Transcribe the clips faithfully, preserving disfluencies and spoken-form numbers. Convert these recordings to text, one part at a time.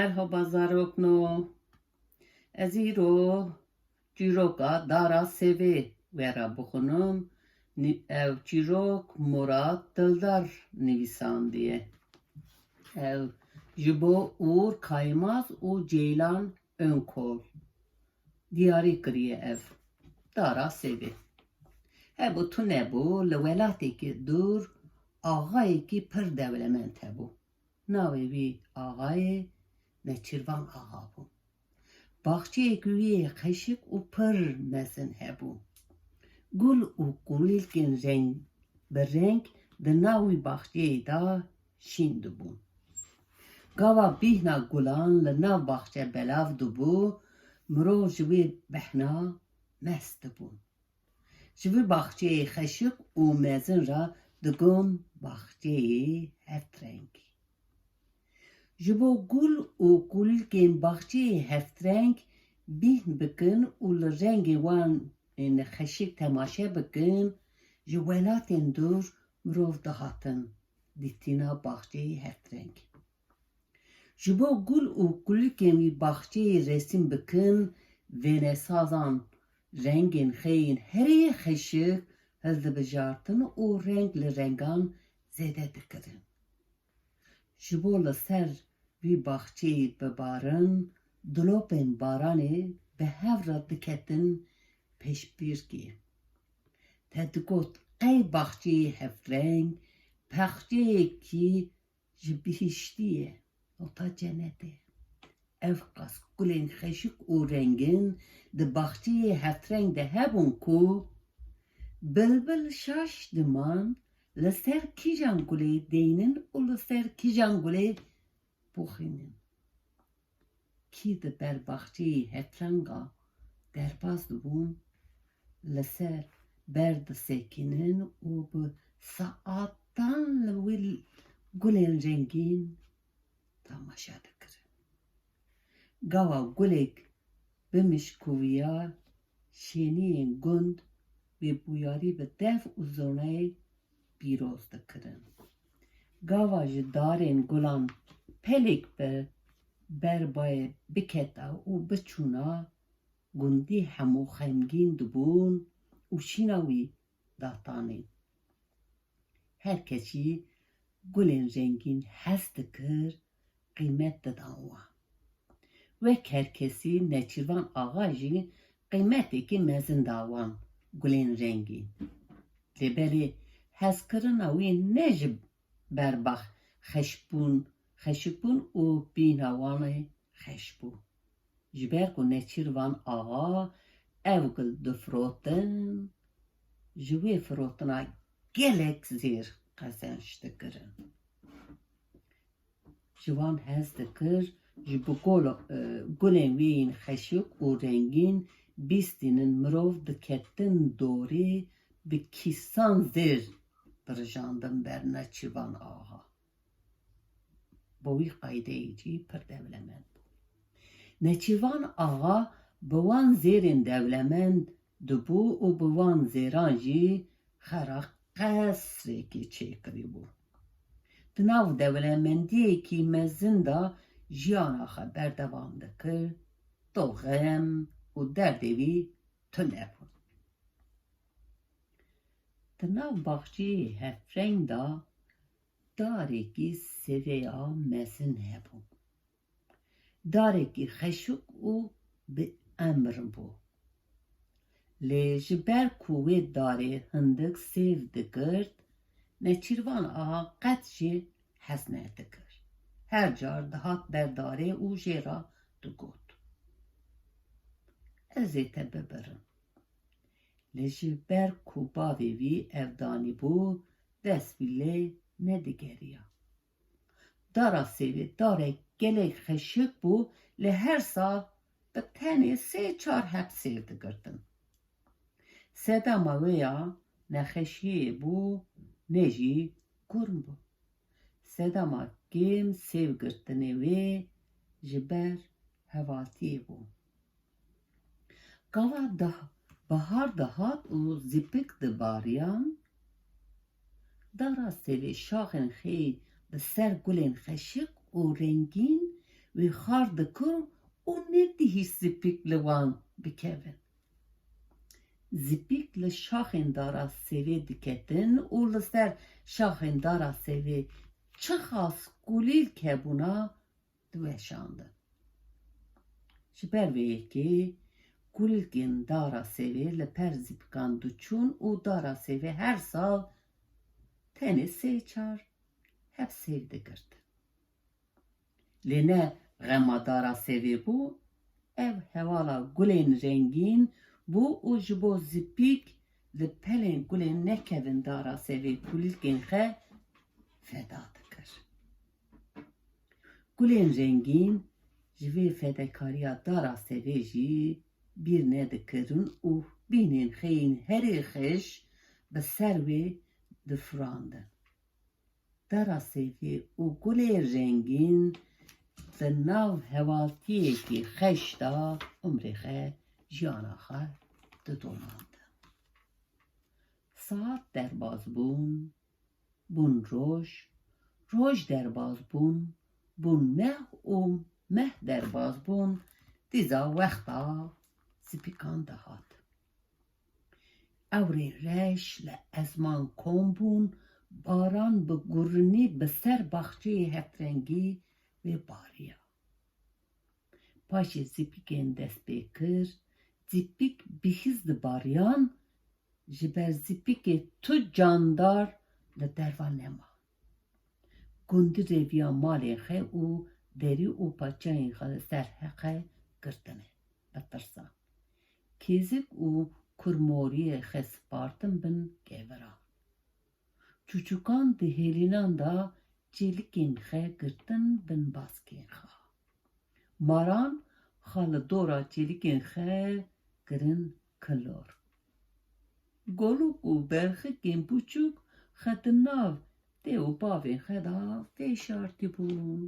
Merhaba zarokno. Ez îro çîroka Dara Sêvê we re bixwînim. Ni-, ev çîrok Murat Dildar nivîsandiye. Ev ji bo Uğur Kaymaz û Ceylan Önkol diyarî kiriye ev. Dara Sêvê. Hebû tu nebû, li welatekî dûr axayekî pir dewlemend hebû. Navê wî axayê Neçîrvan Axa bû. Baxçeyek wî xeşik û pir mezin hebû. Gul û kulîlkên reng bi reng di nav wî baxçeyê de şîn dibûn. Gava bîhna gulan li nav baxçe belav dibû, mirov ji wê behna mest dibûn. Ji vî baxçeyê xeşik û mezin re digon baxçeyê heftreng. Ji bo gul û kulîlkên baxçeyê heftreng bîhn bikin û li rengê wan ên xeşik temaşe bikin, ji welatên dûr mirov dihatin dîtina baxçeyê heftreng. Ji bo gul û kulîlkên wî baxçeyê resîm bikin, wênesazan rengên xwe yên herî xeşik hildibijartin û reng li rengan zêde dikirin. Ji bo li ser wî baxçeyê bibarin, dilopên baranê bi hev re diketin pêşbîrkê. Te digot, qey baxçeyê hefreng, baxçeyekî ji bihiştî ye, nota cenetê. Ev qas gulên xeşik û rengin di baxçeyê heftreng de hebûn ku bilbil şaş diman li ser kîjan gulê deynin û li ser kîjan gulê bixwînin. Kî di ber baxçeyê hefrenga derbas dibûn, li ser ber disekinin û bi saetan li wî gulên rengîn temaşe dikirin. Gava gulek bimişkoviya, şêniyên gund wê bûyarî bi dev û zurnayê pîroz dikirin. Gava ji darên gulan pelek bi ber bayê biketa û biçûna, gundî hemû xemgîn dibûn û şîna wî datanîn. Her kes jî gulên rengîn hez dikir, qîmet didan wan. Wek her kesî Neçîrvan Axa jî qîmetekî mezin da wan gulên rengîn. Lê belê hezkirina wî ne ji ber bax xeşbûn, xeşikbûn û bîna wan ê xeş bû. Ji ber ku Neçîrvan Axa ev gul difirotin, ji wê firotina gelek zêr qezenc dikirin. Ji wan hez dikir, ji bi gol-, e, gulên wê yên xeşik û rengîn bîstînin mirov diketin dorê, bi kîsan zêr dirijandin ber Neçîrvan Axa. Bi wî qaydeyê jî pir dewlemend bû. Neçîrvan Axa bi wan zêrên dewlemend dibû û bi wan zêran jî xera qesrekî çêkirîbû. Di nav dewlemendiyekî mezin de jiyana xwe berdewam dikir, do xem û derdê wî tune bûn. Di nav baxçeyê hefreng de darekî sêveya mezin hebû. Darekî xeşik û bi emr bû. Lê ji ber ku wê darê hindik sêv digirt, Neçîrvan Axa qet jê hez nedikir. Her car dihat ber darê û jê re digot, "Ez ê te bibirim." Lê ji ber ku bavê wî ev danîbû, dest wî lê nedigeriya. Dara sêvê darek gelek xeşik bû, lê her sal bi tenê sê çar heb sêv digirtin. Sedema wê ya ne xeşiyê bû, ne jî kurm bû. Sedema kêm sêvgirtinê wê ji ber hevaltiyê bû. Gava dah-, bahar dihat û zîpik dibariyan, dara sêvê şaxên xêy bi ser gulên xeşik û rengîn Wê xar dikir û nedihîst Zipîk li wan bikevin. Zipîk li şaxên dara sêvê diketin û li ser şaxên dara sêvê çiqas kulîlk hebûna diweşandin. Ji ber vê yekê kulîlkên dara sêvê li per Zipîkan diçûn û dara sêvê her sal tenê sê çar heb sêv digirtin. Lê ne xema dara sêvê bû, ev hewala gulên rengîn bû û ji bo Zipîk li pelên gulên nekevin dara sêvê kulîlkên xwe feda dikir. Gulên rengîn ji vê fedekariya dara sêvê jî bîr nedikirin û bînên xeyên herî xweş bi ser wê difirandin. Dara sêvê û gulê rengîn di nav hevaltiyekî xweş de umrê xwe, jiyana xwe didomandin. Saet derbas bûn, bûn roj, roj derbas bûn, bûn meh û meh derbas bûn, dîsa wexta Zipîkan dihat. Ewrên reş li ezman kom bûn, baran bi gurinî bi ser baxçeyê heftrengî wê bariya. Paşê Zipîkên dest pê kir, Zipîk bihîst dibariyan, ji ber Zipîkê tu candar li derva nema. Gundî rêviya malên xwe û derî û paçayên xwe li ser heqe girtine, bi tirsan. Kêzik û kurmoriyê xwe spartin bin keviran. Çûçûkan di hêlînan de çêlikên xwe girtin bin baskên xwe. Maran xwe li dora çêlikên xwe kirin kilor. Golûk û berxikên piçûk xwe di nav dê û bavên xwe de veşartîbûn.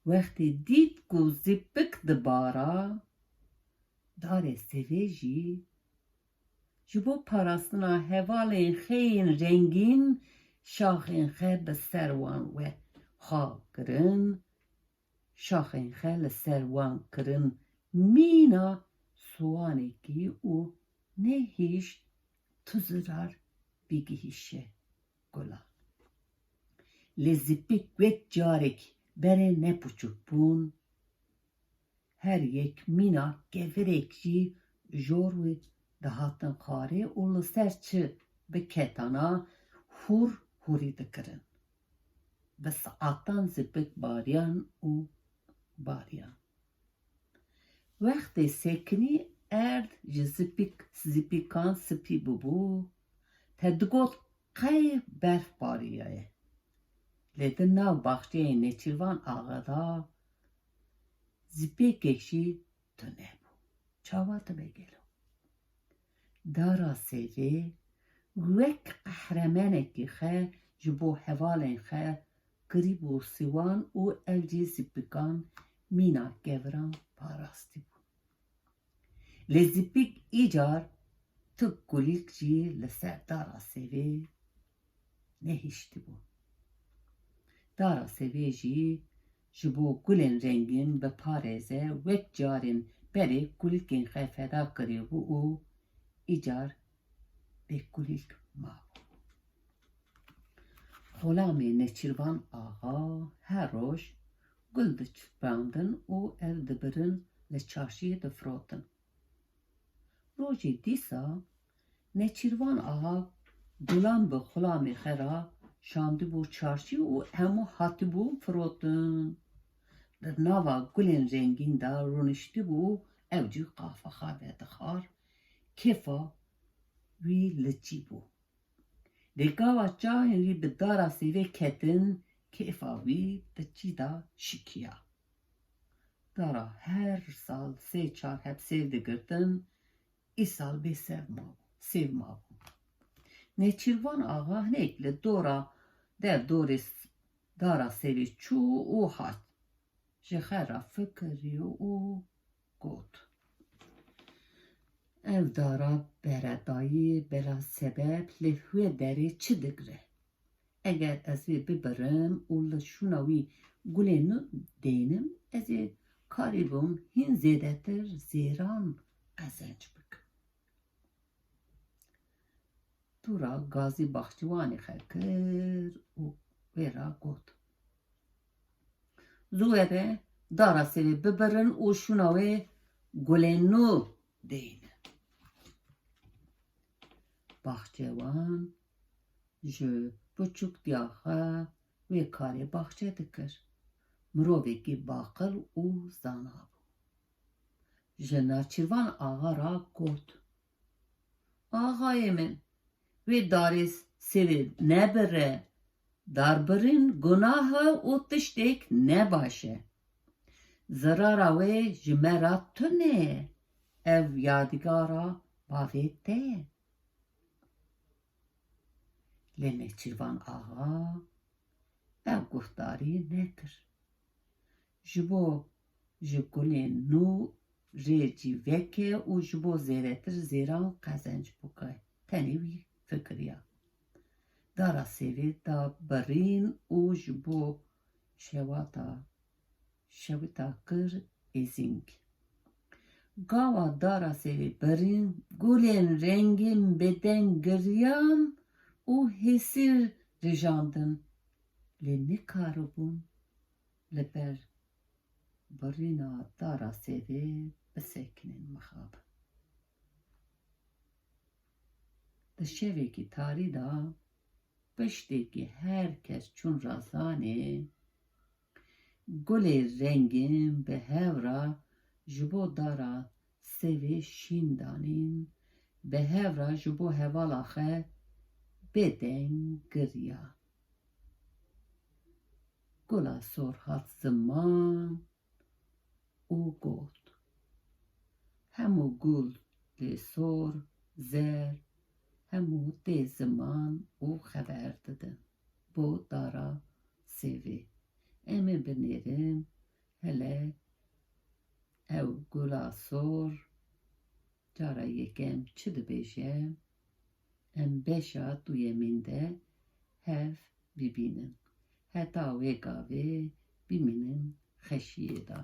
Wextê dît ku Zipik dibara, darê sêvê jî ji bo parastina hevalên xwe yên rengîn şaxên xwe bi ser wan we xal kirin, şaxên xwe li ser wan kirin mîna sowanekî û nehişt tu zirar bigihîşe gulan. Lê Zipik wek carek berê ne piçûk bûn. Her yek mîna kevirek jî jor wê dihatin xwarê û li ser çi biketana hûr hûrî dikirin. Bi saetan Zipik bariyan û bariyan. Wextê sekinî erd ji Zipik, Zipîkan spî bûbû, te digot qey berf bariyaye. Lê di nav baxçeyê Nêçîrvan Axa de Zipikek jî tune bû. Çawa dibe gelo? Dara sêvê wek qehremenekî xwe ji bo hevalên xwe kirîbû sîwan û ew jî Zipîkan mîna keviran parastîbû. Lê Zipîk îcar tu kulîlk jî li ser dara sêvê nehiştibû. Dara sêvê jî ji bo gulên rengîn biparêze wek carên berê kulîlkên xwe feda kiribû û îcar bê kulîlk mabû. Xulamê Nêçîrvan Axa her roj gul diçiprandin û ev dibirin li çarşiyê difirotin. Rojê dîsa Nêçîrvan Axa gulan bi xulamê xwe re şandibû çarşî û hemû hatibûn firotin. Di nava gulên rengîn de rûniştibû, ew jî qafa xwe vedixwar, kêfa wî li cî bû. Lê gava çavên wî bi dara sêvê ketin, kêfa wî di cî de şikiya. Dara her sal sê çar heb sêv digirtin, îsal bê sev mabû, sêv mabû. Nêçîrvan Axa hinek li dora dev dorê s-, dara sêvê çû û hat. Ji xwe re fikirî û got, ev dara beredayî bela sebeb li wê derê çi digre? Eger ez wê bibirim û li şûna wî Gulên nû deynim, ez ê karîbûm hîn zêdetir zêran qezenc bikim. Dûra gazî baxçiwanê xwe kir û wê re got: Zû were, dara sêvê bibirin û şûna wê gulên nû deynin. Baxçewan ji biçûktiya xwe wê karê baxçe dikir. Mirovekî baqil û zana bû. Ji Navçîrvan Axa re got: Axayê min, wê darê sêvê nebire. Darbirîn gunah e û tiştek ne baş e. Zirara wê ji me re tune ye. Ev yadîgara bavê te ye. Lê Nêçîrvan Axa ev guhdarî nekir. Ji bo ji gulên nû rê cî veke û ji bo zêdetir zêran qezenc bike, tenê wî fikiriya. Dara sêvê da birîn û ji bo şewata şewita kir êzing. Gawa dara sêvê birîn, gulên rengîn bêdeng giriyan û hêsî rijandin, lê nikaribûn li ber birîna dara sêvê bisekinin mixabin. Di şevekî tarî de piştê ku her kes çûn razanê, gulê rengîn bi hev re ji bo dara sêvê şîn danîn, bi hev re ji bo hevala xwe bêdeng giriya. Gula sor hat ziman û got: Hemû gulê sor, zer, hemû tê ziman û xeber didin bo dara sêvê. Em ê binêrin hele ew gula sor cara yekem çi dibêje, em beşa duyemîn de hev bibînin. Heta wê gavê bimînin xeşiyê de.